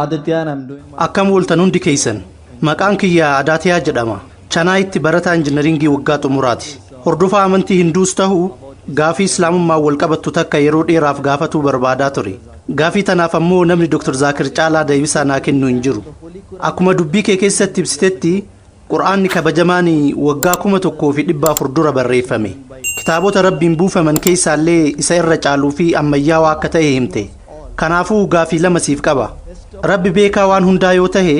Aditya and I'm doing my Akkam ooltan hundi keessan. Maqaan kiyya Adaatiyaa jedhama. Chanaayitti barataa injinaringii waggaa xumuraati. Hordofaa amantii Hinduus ta'u gaafii Islaamummaa wal qabattu takka yeroo dheeraaf gaafatuu barbaadaa ture. Gaafii tanaaf ammoo namni Dr. Zaakir caalaa deebisaa naa kennu hin jiru. Akkuma dubbii kee keessatti ibsitetti Qur'aanni kabajamaan waggaa 1400 dura barreeffame. Kitaabota Rabbiin buufaman keessaallee isa irra caaluu fi ammayyaawaa akka ta'e himte. Kanaafuu gaafii lama siif qaba. Rabbi beekaa waan hundaa yoo tahe,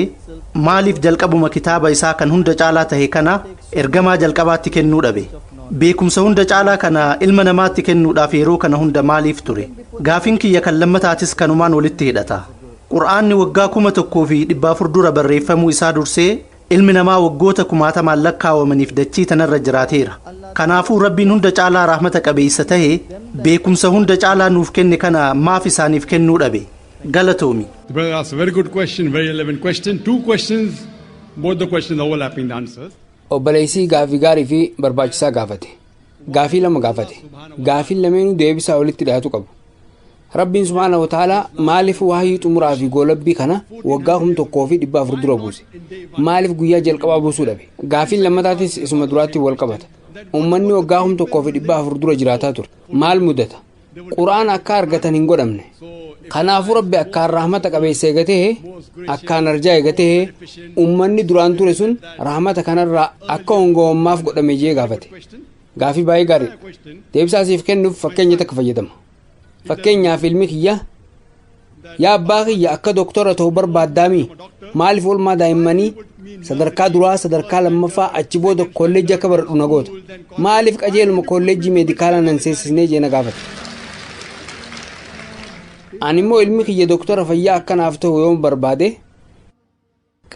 maaliif jalqabuma kitaaba isaa kan hunda caalaa tahe kana ergamaa jalqabaatti kennuu dhabe? Beekumsa hunda caalaa kana ilma namaatti kennuudhaaf yeroo kana hunda maaliif ture? Gaafiin kiyya kan lammataatis kanumaan walitti hidhata. Qur'aanni waggaa 1400 dura barreeffamuu isaa dursee ilmi namaa waggoota kumaatamaan lakkaawamaniif dachii tanarra jiraateera. Kanaafuu Rabbiin hunda caalaa rahmata qabeessa tahe beekumsa hunda caalaa nuuf kenne kana maaf isaaniif kennuu dhabe? Galatoomi. The brother asked a very good question, very relevant question. Two questions, both the questions overlapping the answers. Obboleessii gaafii gaarii fi barbaachisaa gaafate. Gaafii lama gaafate. Gaafiin lameenuu deebisaa walitti dhiyaatu qabu. Rabbiin subhaana wa ta'aalaa maaliif wahyii xumuraa fi goolabbii kana waggaa 1400 dura buuse? Maaliif guyyaa jalqabaa buusuu dhabe? Gaafiin lammataatis isuma duraatti wal qabata. Uummanni waggaa 1400 dura jiraataa ture. Maal mudata? Qura'aan akka argatan hin godhamne. Kanaafuu Rabbi akkaan rahmata qabeessa eegatee, akkaan arjaa eegatee, uummanni duraan ture sun rahmata kanarraa akka hongowammaaf godhame jee gaafate. Gaafii baay'ee gaariidha. Deebisaa siif kennuuf fakkeenya takka fayyadama. Fakkeenyaaf, ilmi kiyya, "Yaa abbaa kiyya, akka doktora ta'u barbaaddaami? Maaliif oolmaa daa'immanii sadarkaa duraa, sadarkaa lammaffaa, achi booda kolleejjii akka baradhu na goota? Maaliif qajeeluma kolleejjii meedikaalaa nan seensisnee?" jee na gaafate. Ani immoo ilmi kiyya doktora fayyaa akkanaaf ta'u yoon barbaade,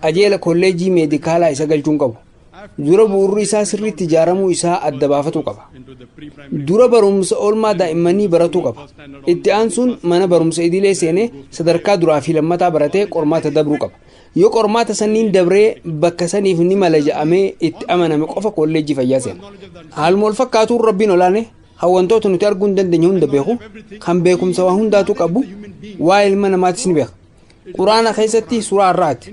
qajeela kolleejjii meedikaalaa isa galchuun qabu. Dura bu'uurri isaa sirriitti ijaaramuu isaa adda baafatuu qaba. Dura barumsa oolmaa daa'immanii baratuu qaba. Itti aansuun mana barumsa idilee seenee sadarkaa duraa fi lammataa baratee qormaata dabruu qaba. Yoo qormaata sanniin dabree bakka saniif ni mala jedhamee itti amaname qofa kolleejjii fayyaa seena. Haaluma wal fakkaatuun Rabbiin olaane, hawwantoota nuti arguu hin dandeenye hunda beeku, kan beekumsa waa hundaatu qabu, waa ilma namaatis ni beeka. Quraana keessatti suuraa Arraati,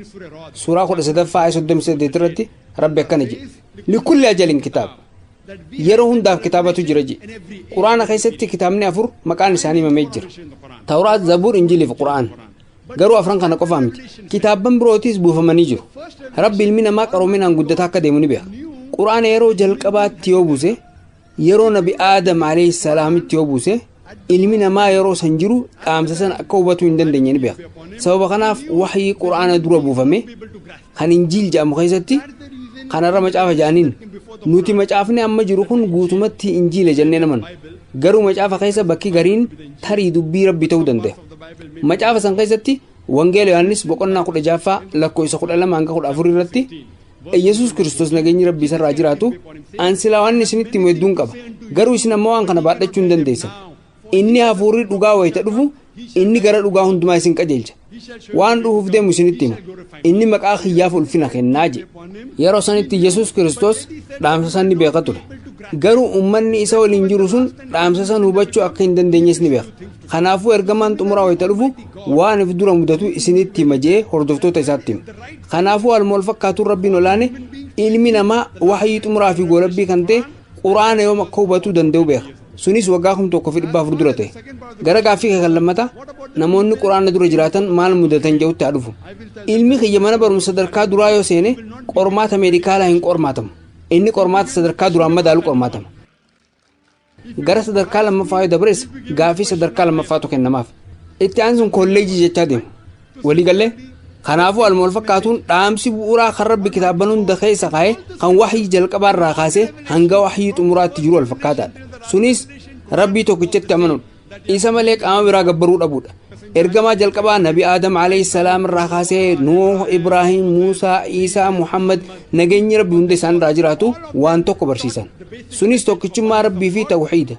suuraa 13ffaa ayat 38 irratti Rabbi akkana jedhe: "لكل أجل كتاب", yeroo hundaaf kitaabatu jira jedhe. Quraana keessatti kitaabni afur maqaan isaanii himamee jira: Tawraat, Zabuur, Injilii fi Qura'aan. Garuu afran kana qofaa miti, kitaabban birootis buufamanii jiru. Rabbi ilmi namaa qaroominaan guddataa akka deemu ni beeka. Quraana yeroo jalqabaatti yoo buuse, yeroo Nabi Aadam alayhi salaamitti yoo buuse, ilmi namaa yeroo san jiru dhaamsa sana akka hubatuu hin dandeenye ni beeka. Sababa kanaaf waxyii Quraana dura buufame kan Injiil jedhamu keessatti, kanarra macaafa jedhaniin, nuti macaafni amma jiru kun guutumatti Injiila jennee namanu, garuu macaafa keessa bakki gariin tarii dubbii Rabbi ta'uu danda'a. Macaafa san keessatti Wangeela Yohaannis boqonnaa 16ffaa lakkoofsa 12 hanga 14 irratti Yesus Kiristoos, nageenyi Rabbii isarraa jiraatu, "An silaa waan isinitti himu hedduun qaba, garuu isin ammoo waan kana baadhachuu hin dandeessan. Inni hafuurri dhugaa wayita dhufu, inni gara dhugaa hundumaa isin qajeelcha. Waan dhufuuf deemu isinitti hima. Inni maqaa kiyyaaf ulfina kennaa" jedhe. Yeroo sanitti Yesus Kiristoos dhaamsa san ni beeka ture, garuu ummanni isa waliin jiru sun dhaamsa san hubachuu akka hin dandeenyes ni beeka. Kanaafuu ergamaan xumuraa wayita dhufu waan if dura mudatu isinitti hima jee hordoftoota isaatti hima. Kanaafuu haaluma wal fakkaatuun Rabbiin olaane ilmi namaa waxyii xumuraa fi goolabbii kan ta'e Quraana yoom akka hubatuu danda'u beeka. Sunis waggaa 1400 dura ta'e. Gara gaaffii kee kan lammataa, namoonni Quraana dura jiraatan maal mudatan jedhutti haa dhufu. Ilmi kiyya mana barumsa sadarkaa duraa yoo seene, qormaata meedikaalaa hin qormaatamu. Inni qormaata sadarkaa duraan madaalu qormaatama. Gara sadarkaa lammaffaa yoo dabres, gaaffii sadarkaa lammaffaatu kennamaaf. Itti aansuun kolleejii jechaa deemu. Waliigallee? Kanaafuu haaluma wal fakkaatuun dhaamsi bu'uuraa kan Rabbi kitaabban hunda keessa kaa'e, kan waxyii jalqabaarraa kaasee hanga waxyii xumuraatti jiru, wal fakkaataadha. Sunis Rabbii tokkichatti amanuudha. Isa malee qaama biraa gabbaruu dhabuudha. Ergamaa jalqabaa Nabi Aadam alayhi salaam irraa kaasee Nuuh, Ibraahim, Muusaa, Iisaa, Muhammad, nageenyi Rabbi hunda isaan irraa jiraatu, waan tokko barsiisan. Sunis tokkichummaa Rabbii fi tawxiida.